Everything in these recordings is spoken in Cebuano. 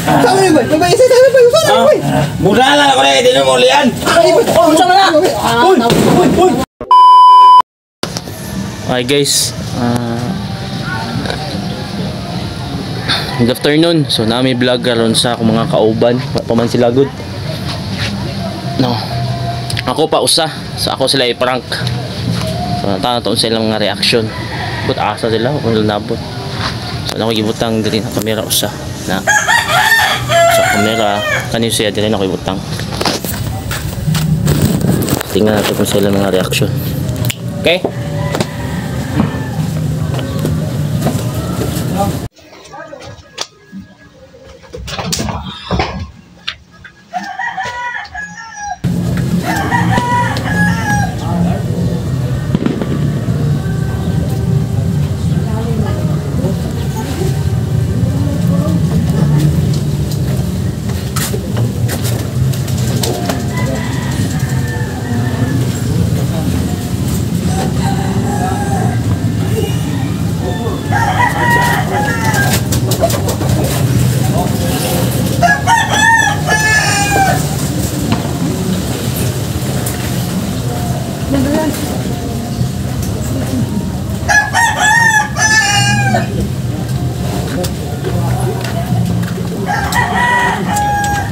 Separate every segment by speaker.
Speaker 1: Sama ni, boy. Boy, isa sama boy. Sama boy.
Speaker 2: Muna lang ako na hindi mo lian.
Speaker 1: Oh, sama na. Uy, uy, uy.
Speaker 3: Okay guys, good afternoon. So nami vlog karon sa akong mga kauban, wa pa man sila good. No. Ako pa usa, so ako sila i-prank. So natanaw sa ilang mga reaction. But asa sila kung nabot. So ako gibutang diri na kamera usa na. Sa kamera kanino siya diri na ako ibutang. Tingnan natin kung sila mga reaction. Okay?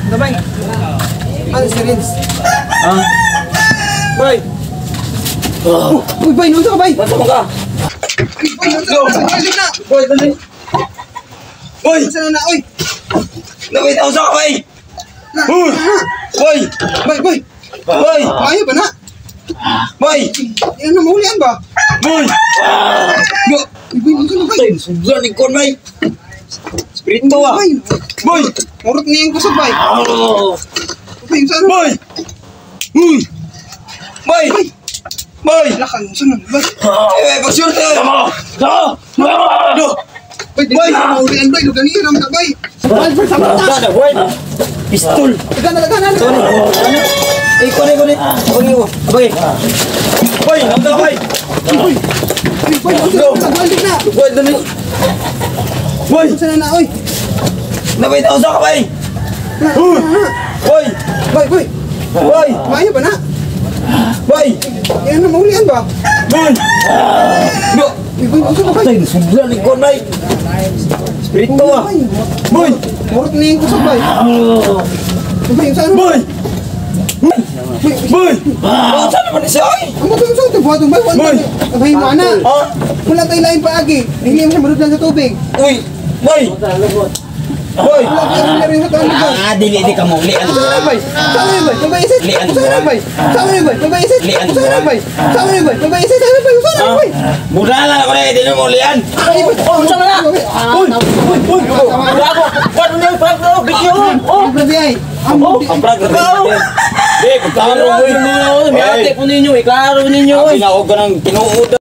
Speaker 1: Dabay. Ano si Rins?
Speaker 2: Ha? Boy.
Speaker 1: Oh. Uy, boy, nunsa ka, boy?
Speaker 2: Basta mo ka.
Speaker 1: Boy, nunsa ka. Na.
Speaker 2: Boy, dali. Boy,
Speaker 1: Unsa na na, oy.
Speaker 2: nakita ko sa kamay. Uy! Boy!
Speaker 1: Boy, boy.
Speaker 2: Boy!
Speaker 1: Maayo ba na?
Speaker 2: Boy!
Speaker 1: Yan na mahulian ba?
Speaker 2: Boy!
Speaker 1: Bo, uy, boy, nunsa na, boy?
Speaker 2: Sobra ni kon, bay. Spirito ah.
Speaker 1: Boy,
Speaker 2: Boy!
Speaker 1: murot niya yung kusog, boy. Boy, unsa na?
Speaker 2: Boy! Uy! Boy! Boy!
Speaker 1: Lakang, unsa na, boy?
Speaker 2: Eh, pagsurte! Tama! Tama! No!
Speaker 1: Boy, di
Speaker 2: Boy!
Speaker 1: na mahulian, boy. Lugan niya naman, boy. Boy, boy, sama ta.
Speaker 2: Sana, boy! Pistol!
Speaker 1: Lagan na, lagan na.
Speaker 2: Eh, kunin, kunin. Kunin ko. Abay. Boy, nandun ka, boy.
Speaker 1: Uy, boy, unsa na? Boy, na.
Speaker 2: Boy, dali. Boy!
Speaker 1: Unsa na na, oy.
Speaker 2: Nakita ko sa kamay. Uy! Boy!
Speaker 1: Boy, boy.
Speaker 2: Boy!
Speaker 1: Maayo ba na?
Speaker 2: Boy!
Speaker 1: Yan na mahulian ba?
Speaker 2: Boy! No!
Speaker 1: Uy, boy, unsa na, boy?
Speaker 2: Tay, sobra ni kon, bay. Spirito ah. Boy!
Speaker 1: Murot niya yung kusog, boy. Boy, unsa na?
Speaker 2: Boy! Boy! Saan naman siya, oy?
Speaker 1: Ang buto yung suot, buhat bay, wala.
Speaker 2: Boy!
Speaker 1: Abay mo ana.
Speaker 2: Ha?
Speaker 1: Wala tayo laing paagi. Hindi mo siya marudlan sa tubig.
Speaker 2: Uy! Boy! Boy!
Speaker 1: Wala tayo rin sa tuwan lugar.
Speaker 2: Ah, dili di ka muli. Ano
Speaker 1: Saan na bay? Saan na bay? Mabay isa.
Speaker 2: Lian
Speaker 1: Saan na bay? Saan na bay? Mabay isa.
Speaker 2: Lian
Speaker 1: Saan na bay? Saan na bay? Mabay isa. Saan na bay? Saan na bay?
Speaker 2: Mura lang ako na, hindi mo mulian.
Speaker 1: Oh, saan na?
Speaker 2: Uy! Uy! Uy! Gago! Paano niya yung prank na? Video!
Speaker 1: Oh, grabe ay. Ang
Speaker 2: Ang prank na Di, pagkano mo.
Speaker 3: May po ninyo, iklaro ninyo.
Speaker 2: Ang ginawag ka ng tinuod.